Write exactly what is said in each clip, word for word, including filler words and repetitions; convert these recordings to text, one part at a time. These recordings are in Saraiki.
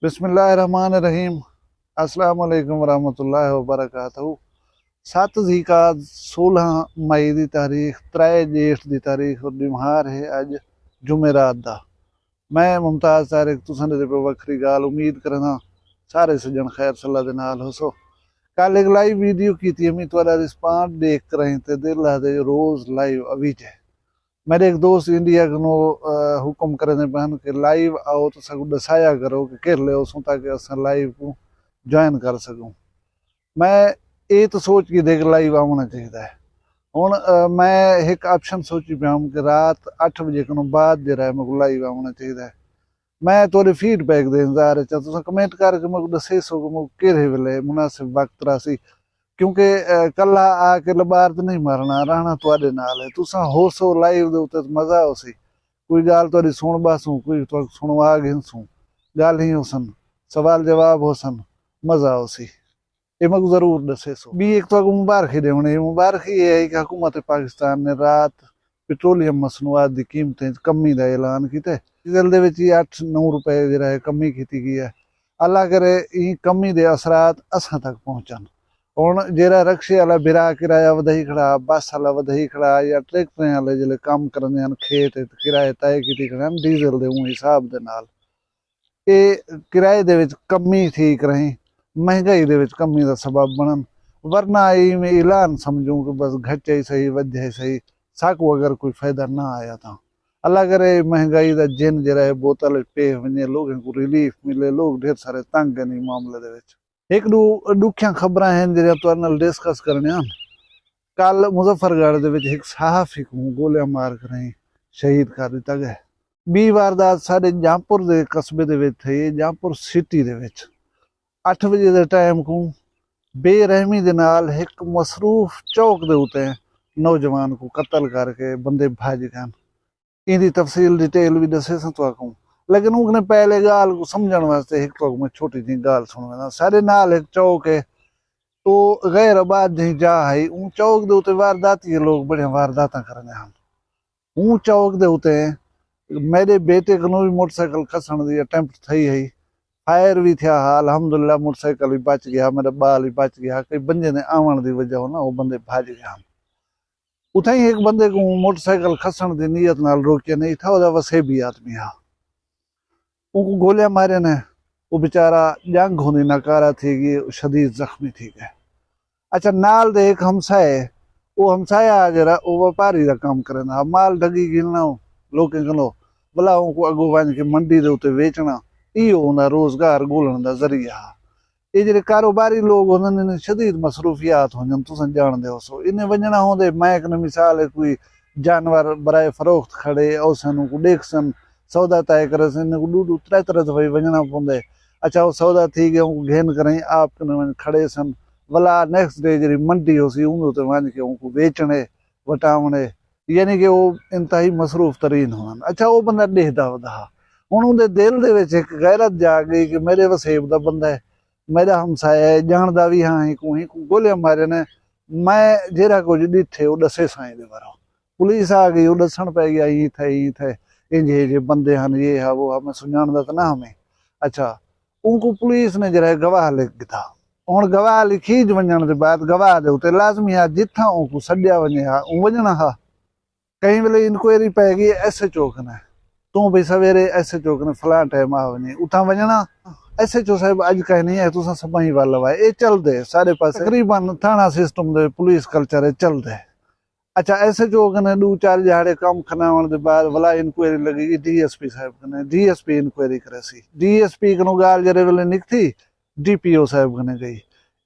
بسم اللہ الرحمن الرحیم۔ السلام علیکم ورحمۃ اللہ وبرکاتہ۔ ست ذی قعد، سولہ مئی دی تاریخ، ترے جیٹھ دی تاریخ اور ݙیوہار ہے اڄ، جمعرات دا۔ میں ممتاز طارق تساں دے پہ وکھری ڳالھ امید کرنا سارے سجن خیر صلاح دے نال ہوسو۔ کل ایک لائیو ویڈیو کیتی، ہمیں تہاݙا رسپانس ݙیکھ کرائیں تے دل آہدے روز لائیو اویجے۔ میݙے ہک دوست انڈیا کنوں، آ، حکم کریندے پئے ہن کہ لائیو آؤ تے ساکوں ݙسایا کرو کہ کیرلے ہوسوں تاکہ اساں لائیو کوں جوائن کر سڳوں۔ میں اے تاں سوچ گھدے کہ لائیو آوݨا چاہیدا ہے۔ ہݨ، آ، میں ہک آپشن سوچی پیا ہم کہ رات اٹھ بجے کنوں بعد جیڑھا ہے میکوں لائیو آوݨا چاہیدا ہے۔ میں تہاݙے فیڈ بیک دے انتظار اچ ہاں، تساں کمنٹ کر کے میکوں ݙسیسو کہ میکوں کیرھے ویلے مناسب وقت راہسی۔ کیونکہ، آ، کلھا آ کے لبار تے نہیں مارنا، رہݨا تہاݙے نال ہے۔ تساں ہوسو لائیو دے اتے تے مزہ ہوسی۔ کوئی ڳالھ تہاݙی سݨ ٻہسوں، کوئی تہاکوں سݨوا گھنسوں۔ ڳالھیں ہوسن، سوال جواب ہوسن، مزہ ہوسی۔ اے میکوں ضرور ݙسیسو۔ ٻی ہک تہاکوں مبارخی ݙیوݨی ہے۔ مبارخی اے ہے کہ حکومت پاکستان نے رات پٹرولیم مصنوعات دی قیمتیں اچ کمی دا اعلان کیتے۔ ڈیزل دے وچ وی اٹھ نو روپے جیڑھا ہے کمی کیتی ڳئی ہے۔ اللہ کرے ایں کمی دے اثرات اساں تک پہنچن۔ ہݨ جیڑھا رکشے والا بھرا کرایہ ودھائی کھڑا، بس والا ودھائی کھڑا یا ٹریکٹریں والے جیڑھے کم کریندے ہن کھیت اچ کرایے طے کیتی کھڑے ہن ڈیزل دے اوں حساب دے نال، اے کرائے دے وچ کمی تھی کرائیں مہنگائی دے وچ کمی دا سبب بݨن، ورنہ اے ایویں اعلان سمجھوں کہ بس گھٹے ہی صحیح، ودھے ہی صحیح، ساکوں اگر کوئی فائدہ نہ آیا تاں۔ اللہ کرے مہنگائی دا جن جیڑھا ہے بوتل وچ پیہ ونڄے، لوکیں کوں ریلیف ملے، لوک ڈھیر سارے تنگ ہن ایں معاملے دے وچ۔ ہک ݙو ݙکھیاں خبراں ہن جیڑھیاں تہاݙے نال ڈسکس کرݨیاں ہن۔ کل مظفر گڑھ دے وچ ہک صحافی کوں گولیاں مار کرائیں شہید کر ݙتا ڳئے۔ ٻی واردات ساݙے جامپور دے قصبے دے وچ تھئی ہے، جامپور سٹی دے وچ۔ اٹھ وڄے دے ٹائم کوں بے رحمی دے نال ہک مصروف چوک دے اتے نوجوان کوں قتل کر کے بندے بھڄ ڳئن۔ ایندی تفصیل ڈیٹیل وی ݙسیساں تہاکوں، لیکن اوں کنے پہلے ڳالھ کوں سمجھݨ واسطے ہک تہاکوں میں چھوٹی جہیں ڳالھ سݨوینداں۔ ساݙے نال ہک چوک ہے، او غیر آباد جہیں جاہ ہئی، اوں چوک دے اتے وارداتی لوک بڑیاں وارداتاں کریندے ہن۔ اوں چوک دے اتے میݙے بیٹے کنوں وی موٹر سائیکل کھسݨ دی اٹیمپٹ تھئی ہئی، فائر وی تھیا ہا، الحمدللہ موٹر سائیکل وی بچ ڳیا، میݙا ٻال وی بچ ڳیا، کئی بندے دے آوݨ دی وجہ ہو نا او بندے بھڄ ڳئے ہن۔ اتھائیں ہک بندے کوں موٹر سائیکل کھسݨ دی نیت نال روکیے نہیں تھا، او دا وسیبی آدمی ہا۔ اونکوں گولیاں ماریاں نے، او بیچارہ ڄنگ ہوندی ناکارہ تھی ڳئے، او شدید زخمی تھی ڳئے۔ اچھا، نال دے ہک ہمسائے، او ہمسایہ آ جیڑھا، او وپاری دا کم کریندا ہا، مال ڈھڳی گھننا لوکیں کنوں، ولا اونکوں اڳوں ونڄ کے منڈی دے اتے ویچݨا، ایہو اوندا روزگار ڳولݨ دا ذریعہ ہا۔ اے جیڑھے کاروباری لوک ہوندن، انہیں شدید مصروفیات ہوندن، تساں ڄاݨدے ہوسو۔ انہیں ونڄݨا ہوندے، میں کنے مثال ہے، کوئی جانور برائے فروخت کھڑے، اوسن اونکوں ݙیکھسن، سودا طے کریسن، انہیں کوں ݙو ݙو ترے ترے دفعہ ونڄݨا پوندے۔ اچھا، او سودا تھی ڳیا، اونکوں گھن کرائیں آپ کنے ونڄ کھڑیسن۔ ولا نیکسٹ ڈے جیڑھی منڈی ہوسی، اوندے اتے ونڄ کے اونکوں ویچݨے، وٹاوݨے، یعنی کہ او انتہائی مصروف ترین ہوندن۔ اچھا، او بندہ ݙیہدا ودا ہا۔ ہݨ اوندے دل دے وچ ہک غیرت جاڳ ڳئی کہ میݙے وسیب دا بندہ ہے، میݙا ہمسایہ ہے، ڄاݨدا وی ہاں، ہیکوں، ہیکوں گولیاں ماریاں نے، میں جیڑھا کجھ ݙٹھے، او ݙسیساں ایندے باروں۔ پولیس آ ڳئی، او ݙسݨ پئے ڳیا، ایں تھئے، ایں تھئے، انج ہے جے بندے ہن، یہ ہا، وہ ہا، میں سنڄاݨدا تاں نہ ہمیں۔ اچھا، اونکوں پولیس نے جیڑھا ہے گواہ لکھ گھدا۔ ہݨ گواہ لکھی ونڄݨ دے بعد گواہ دے اتے لازمی ہا جتھاں اونکوں سݙیا ونڄے ہا، اوں ونڄݨا ہا۔ کہیں ویلے انکوائری پئے ڳئی ایس ایچ او کنے، توں بھئی سویرے ایس ایچ او کنے فلاں ٹائم آ ونڄیں، اتھاں ونڄݨا۔ ایس ایچ او صاحب اڄ کہیں نہیں ہے، تساں سپاہی ول وائے، اے چلدے سارے پاسے، تقریباً تھاݨہ سسٹم دے پولیس کلچر ہے، چلدے۔ اچھا، ایس ایچ او کنے ݙو چار ݙیہاڑے کم کھناوݨ دے بعد ولا انکوائری لڳی ڳئی ڈی ایس پی صاحب کنے، ڈی ایس پی انکوائری کریسی۔ ڈی ایس پی کنوں ڳالھ جیڑھے ویلے نکتی، ڈی پی او صاحب کنے ڳئی،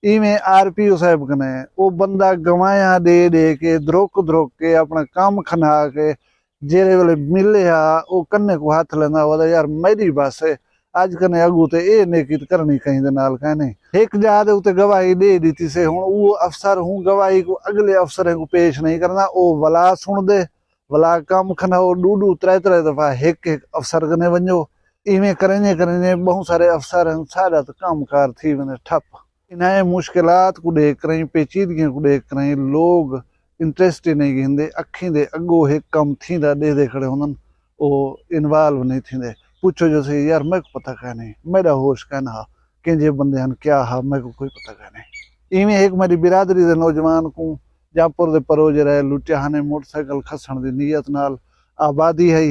ایویں آر پی او صاحب کنے۔ او بندہ گوایاں ݙے ݙے کے، دھرک دھرک کے، اپݨا کم کھنڈا کے، جیڑھے ویلے ملے ہا، او کنے کوں ہتھ لیندا، او آہدا، یار، میݙی بس ہے، اڄ کنے اڳوں تے اے نیکی تے کرݨی کہیں دے نال کائنی۔ ہک جاہ دے اتے گواہی ݙے ݙتی سے، ہݨ او افسر ہوں گواہی کوں اڳلے افسریں کوں پیش نہیں کرݨا، او ولا سݨدے، ولا کم کھنڈاؤ، ݙو ݙو ترے ترے دفعہ ہک ہک افسر کنے ونڄو۔ ایویں کریندے کریندے ٻہوں سارے افسر ہن، سارا تاں کم کار تھی ویندے ٹھپ۔ انہائیں مشکلات کوں ݙیکھ کرائیں، پیچیدگیاں کوں ݙیکھ کرائیں لوگ انٹرسٹ ہی نہیں گھندے، اکھیں دے اڳوں ہک کم تھیندا ݙیہدے کھڑے ہوندن، او انوالو نہیں تھیندے۔ پچھو جو سی، یار میکوں پتہ کائنی، میݙا ہوش کائنا ہا، کینجھے بندے ہن، کیا ہا، میکوں کوئی پتہ کائنی۔ ایویں ہک میݙی برادری دے نوجوان کوں جامپور دے پروجے رہے لٹیا ہنے، موٹر سائیکل کھسݨ دی نیت نال۔ آبادی ہئی،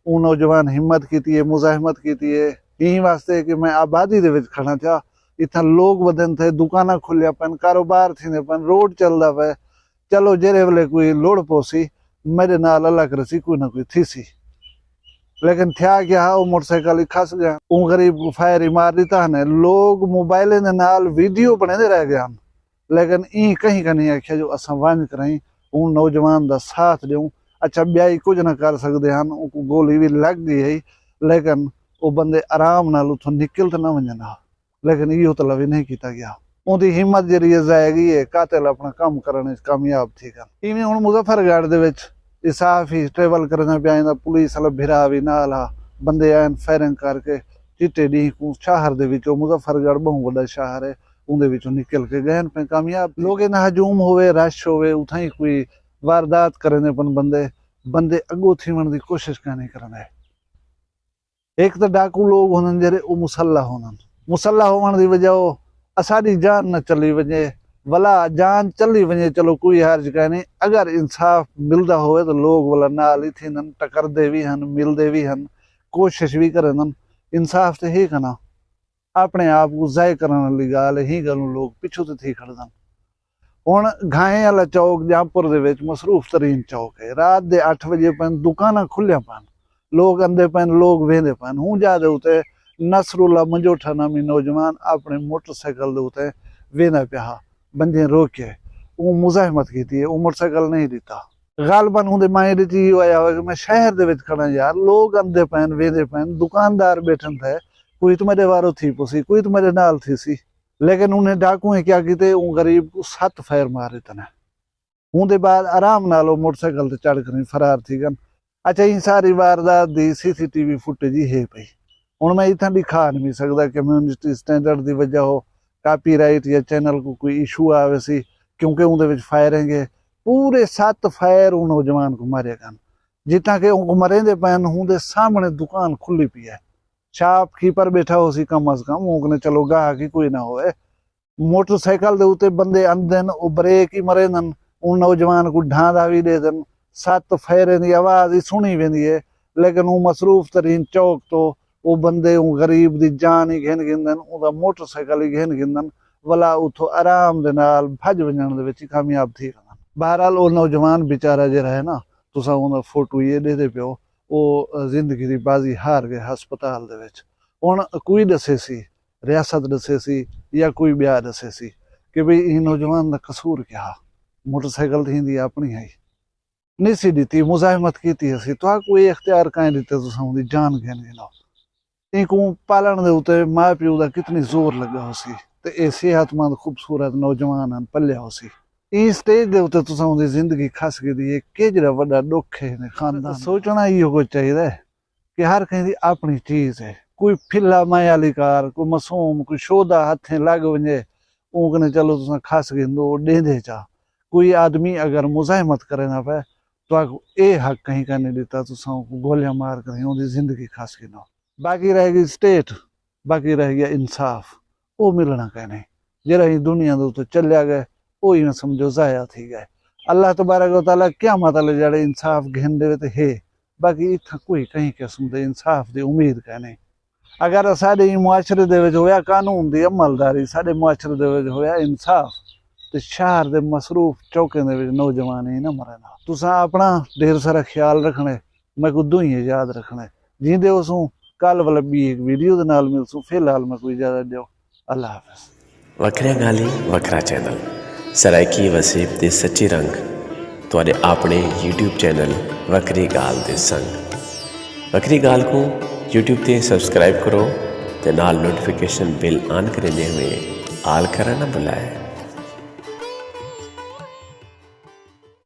اوں نوجوان ہمت کیتی ہے، مزاحمت کیتی ہے، ایں واسطے کہ میں آبادی دے وچ کھڑا تھیا، اتھاں لوگ ودن تھے، دکاناں کھلیاں پن، کاروبار تھیندے پن، روڈ چلدا پئے۔ چلو جیڑھے ویلے کوئی لڑ پوسی، میݙے نال اللہ کرسی کوئی نہ کوئی تھیسی۔ لیکن تھیا کیا ہا، او موٹر سائیکل ہی کھس ڳیا۔ اوں غریب کوں فائر ہی مار ݙتا ہنے۔ لوگ موبائلیں دے نال ویڈیو بݨیندے رہ ڳئے ہن، لیکن ایں کہیں کہیں آکھیا جو اساں ونڄ کرائیں، اوں نوجوان دا ساتھ ݙیوں۔ اچھا، ٻیا ہی کجھ نہ کر سڳدے ہن، اونکوں گولی وی لڳ ڳئی ہئی، لیکن او بندے آرام نال اتھوں نکل تے نہ ونڄن ہا۔ لیکن ایہو تاں لوی نہیں کیتا ڳیا۔ اوندی ہمت جیڑھی ہے ضائع ڳئی ہے، قاتل اپݨا کم کرݨ وچ کامیاب تھی ڳن۔ ایویں ہݨ مظفر گڑھ دے وچ ایہ صحافی ٹریول کریندا پیا، ایندا پولیس والا بھرا وی نال ہا، بندے آئن فائرنگ کر کے چٹے ݙینہہ کوں شہر دے وچوں، مظفر گڑھ ٻہوں وݙا شہر ہے، اوندے وچوں نکل کے ڳئن پئے کامیاب۔ لوکیں دا ہجوم ہووے، رش ہووے، اتھائیں کوئی واردات کریندے پن بندے، بندے اڳوں تھیوݨ دی کوشش کائنی کریندے۔ ہک تاں ڈاکو لوگ ہوندن جیڑھے او مسلح ہوندن، مسلح ہووݨ دی وجہ او اساݙی جان نہ چلی ونڄے، ولا جان چلی ونڄے چلو کوئی حرج کائنی، اگر انصاف ملدا ہووے تاں لوگ ولا نال ہی تھیندن، ٹکردے وی ہن، ملدے وی ہن، کوشش وی کریندن۔ انصاف تے ہے کنا، اپݨے آپ کوں ضائع کرݨ والی ڳالھ ہے، ہیں ڳالھوں لوگ پچھوں تے تھی کھڑدن۔ ہݨ گھائیں والا چوک جامپور دے وچ مصروف ترین چوک ہے، رات دے اٹھ وڄے پن، دکاناں کھلیاں پن، لوگ اندے پن، لوگ ویندے پن۔ ہوں جا دے اتے نصر اللہ منجوٹھا نامی نوجوان اپݨے موٹر سائیکل دے اتے ویندا پیا ہا، بندیں روکے، اوں مزاحمت کیتی ہے، اوں موٹر سائیکل نہیں ݙتا۔ غالباً اوندے مائنڈ اچ ایہو آیا ہوئے کہ میں شہر دے وچ کھڑا یار، لوگ اندے پئن، ویندے پئن، دکاندار ٻیٹھن تھے، کوئی تاں میݙے وارو تھی پوسی، کوئی تاں میݙے نال تھیسی۔ لیکن انہیں ڈاکوئیں کیا کیتے، اوں غریب کوں ست فائر مار ݙتن۔ اوندے بعد آرام نال او موٹر سائیکل تے چڑھ کر فرار تھی ڳن۔ اچھا، ایں ساری واردات دی سی سی ٹی وی فوٹیج ہی ہے پئی۔ ہݨ میں اتھاں ݙکھا نمی سڳدا، کمیونٹی سٹینڈرڈ دی وجہ ہو، کاپی رائٹ یا چینل کوں کوئی ایشو آوے سی، کیونکہ اوندے وچ فائرنگ ہے۔ پورے ست فائر اوں نوجوان کوں مارے ڳن، جتھاں کہ اونکوں مریندے پئن، اوندے سامݨے دکان کھلی پئی ہے، شاپ کیپر ٻیٹھا ہوسی کم از کم، اونکوں چلو گاہک ہی کوئی نہ ہوئے۔ موٹر سائیکل دے اتے بندے آندن، او بریک ہی مریندن، اوں نوجوان کوں ڈھاندا وی ݙیندن، ست فائریں دی آواز ہی سݨی ویندی ہے، لیکن اوں مصروف ترین چوک توں او بندے اوں غریب دی جان ہی گھن گھندن، اوندا موٹر سائیکل ہی گھن گھندن، ولا اتھوں آرام دے نال بھڄ ونڄݨ دے وچ ہی کامیاب تھی ویندن۔ بہرحال او نوجوان بیچارہ جیڑھا ہے نا، تساں اوندا فوٹو ایہ ݙیہدے پیو، او زندگی دی بازی ہار ڳئے ہسپتال دے وچ۔ ہݨ کوئی ݙسیسی، ریاست ݙسیسی یا کوئی ٻیا ݙسیسی کہ بھئی ایں نوجوان دا قصور کیا ہا؟ موٹر سائیکل تاں ایندی اپݨی ہئی، نی سی ݙتی، مزاحمت کیتی ہسی، تہاکوں اے اختیار کائیں ݙتے تساں اوندی جان گھن گھنو؟ اینکوں پالݨ دے اتے ماء پیو دا کتنی زور لڳا ہوسی تے اے صحت مند خوبصورت نوجوان ہن، پلیا ہوسی۔ ایں سٹیج دے اتے تساں اوندی زندگی کھس گھدی ہے، کیجھڑا وݙا ݙکھ ہے ہن خاندان دا۔ سوچݨا ایہو کجھ چاہیدا ہے کہ ہر کہیں دی اپݨی چیز ہے۔ کوئی پھلا مائیں آلی کار، کوئی معصوم، کوئی شودا ہتھیں لڳ ونڄے، اوں کنے چلو تساں کھس گھندو، ݙیندے چا۔ کوئی آدمی اگر مزاحمت کریندا پئے، تہاکوں اے حق کہیں کائنی ݙتا، تساں اونکوں گولیاں مار کر اوندی زندگی کھس گھنو۔ باقی رہ ڳئی سٹیٹ، باقی رہ ڳیا انصاف، او ملݨا کائنی۔ جیڑھا ایں دنیا دے اتے چلیا ڳئے، او ایویں سمجھو ضائع تھی ڳئے۔ اللہ تبارک و تعالیٰ قیامت والے ڄیڑھے انصاف گھن ݙیوے تے ہے، باقی اتھاں کوئی کہیں قسم دے انصاف دی امید کائنی۔ اگر اساݙے ایں معاشرے دے وچ ہویا قانون دی عملداری، ساݙے معاشرے دے وچ ہویا انصاف، تے شہر دے مصروف چوکیں دے وچ نوجوان ایں نہ مریندا۔ تساں اپݨا ڈھیر سارا خیال رکھݨے، میکوں دعائیں یاد رکھݨے۔ جیندے ہوسوں، کل ولا ٻی ہک ویڈیو دے نال ملسوں۔ فی الحال میکوں اجازت ݙیو، اللہ حافظ۔ وکھریاں ڳالھیں، وکھرا چینل، سرائیکی وسیب دے سچے رنگ، تہاݙے اپݨے یوٹیوب چینل وکھری ڳالھ دے سنگ۔ وکھری ڳالھ کوں یوٹیوب تے سبسکرائب کرو تے نال نوٹیفیکیشن بیل آن کریندے ہوئے آل کرݨ نہ بھلائے۔